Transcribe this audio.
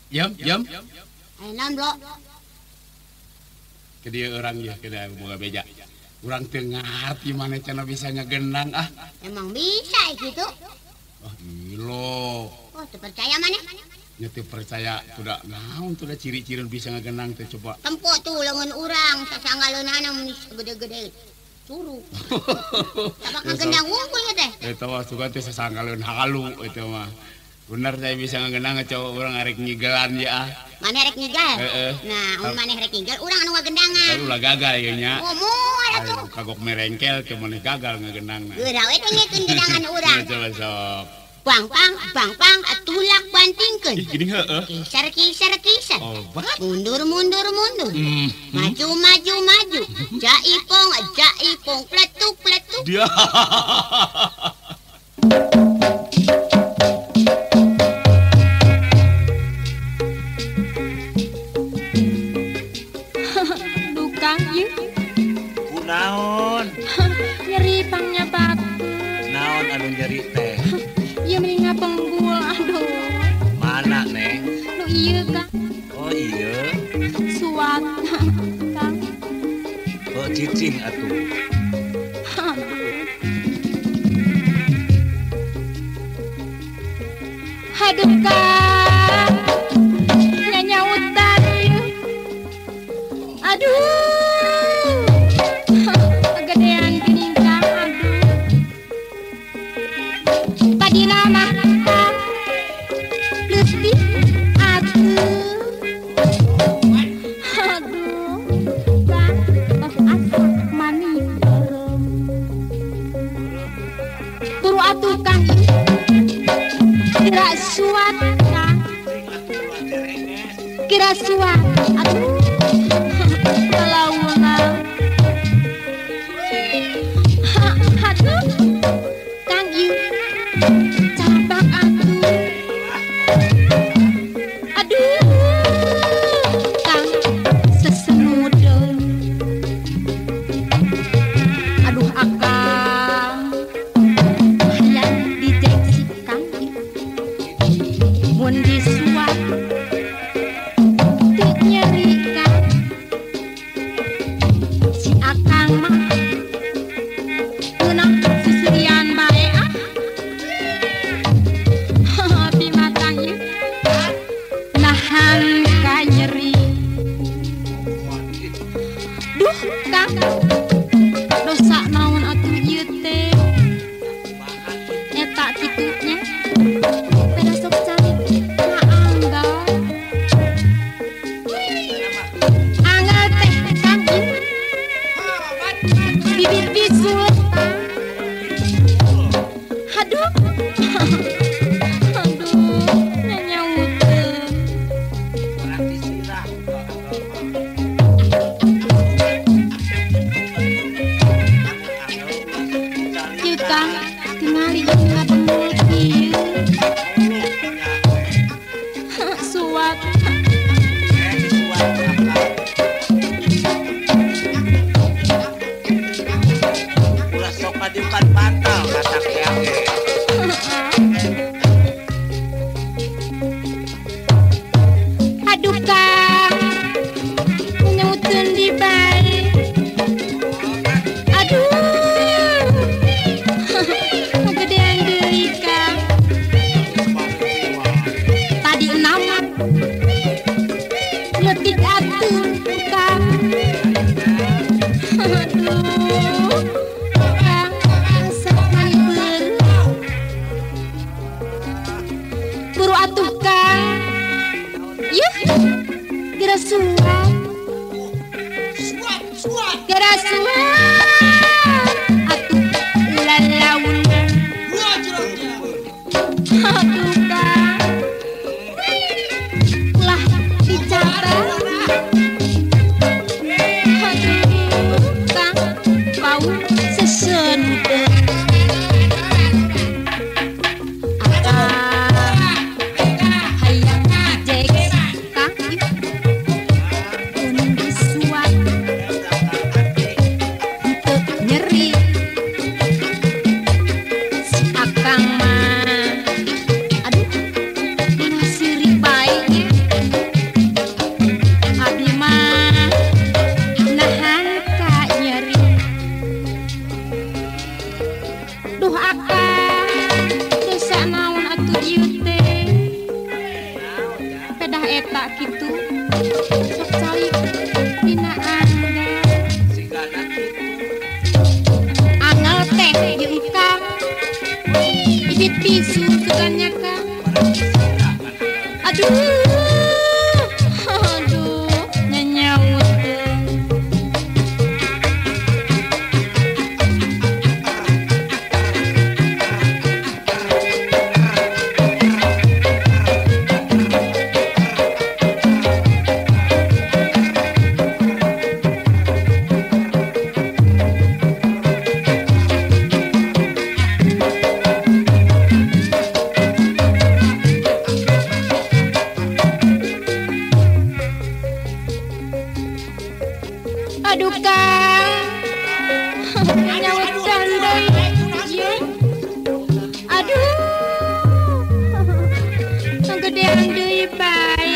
Jam jam. Aya naon, Bro? Ke dieu urang ieu ke boga beja. Urang teu ngarti maneh cenah bisa ngegenang ah. Emang bisa gitu. Oh, gilo. Oh, teu percaya maneh? Nya teu percaya kuda naon tuh da ciri-ciri bisa ngegenang teh coba. Tempo tuh leungeun urang sasanggaleunana mun gede-gede. Curug. Tabak ngegendang wungkul ieu teh. Eta mah sugan teh sasanggaleun halu eta mah. Bener saya bisa ngegenang cowok urang arek nyigelan ya ah. Maneh rek nyigel? Heeh. Nah, mun maneh rek nyigel urang anu ngagendangan. Tapi ulah gagal ieu nya. Oh, moal atuh. Kagok merengkel ke maneh gagal ngegenangna. Geura we dengekeun gendangan urang. Coba sok. Bang pang bang pang tulak bantingkeun. Ih, gini heeh. Kisar kisar kisar. Obat. Mundur mundur mundur. Maju maju maju. Jaipong jaipong pletuk pletuk. Dia. Dukang ieu. Kunaon? Nyeri pangnyababkeun. Naon anu nyeri teh? Ieu meni ngapenggul aduh. Mana, Neng? Nu ieu, Kang. Oh, iya. Suat, Kang. Oh, cicing atuh. Aduh, Kang. Nyanyautan ieu. Aduh. Kegedean geuning, Kang. Aduh. Tadina mah Kang. Leutik atuh. Aduh, Kang, tos asa mani beureum. Turu atuh, Kang. Kira suat, Kang. Kira suat. Aduh. Kalauna. Aduh. Kang ieu. Cabak atuh. Aduh. Kang sesenudeun. Aduh akang. Hayang dijeksi Kang ieu. Mun disuap teu nyeri Kang. Si akang mah meunang sisirian bae ah. Pimatang ieu nahan ka nyeri. Duh Kang, dosa naon atuh ieu teh? Eta kitu nya. Peda sok calik ka anggal. Anggal teh Kang ieu. Bibir bisul Kang. Aduh. Aduh, nyanyauteun. Ieu Kang, tingali ieu ngabengul kieu. Suat. Ulah sok padiukan batal kata keang ge. Aduh Kang, nyauteun di bae. Aduh. Kagedean deui Kang. Tadi nama leutik atuh Kang. Aduh. Kang, resep mani beureum. Buru atuh Kang. Yuh, geura suat. Geura suat. Atuh lalauna. Aduh Kang. Ulah dicatat. Aduh Kang, bau sesenudeun. Akang hayang dijeksi Kang ieu. Mun disuat eta kitu sok calik dina anggal sigana kitu anggal teh jeung Kang bibit bisu sugannya Kang aduh aduh nyanyaut. Aduh Kang, nyawa candai, aduh, gedean deui bae.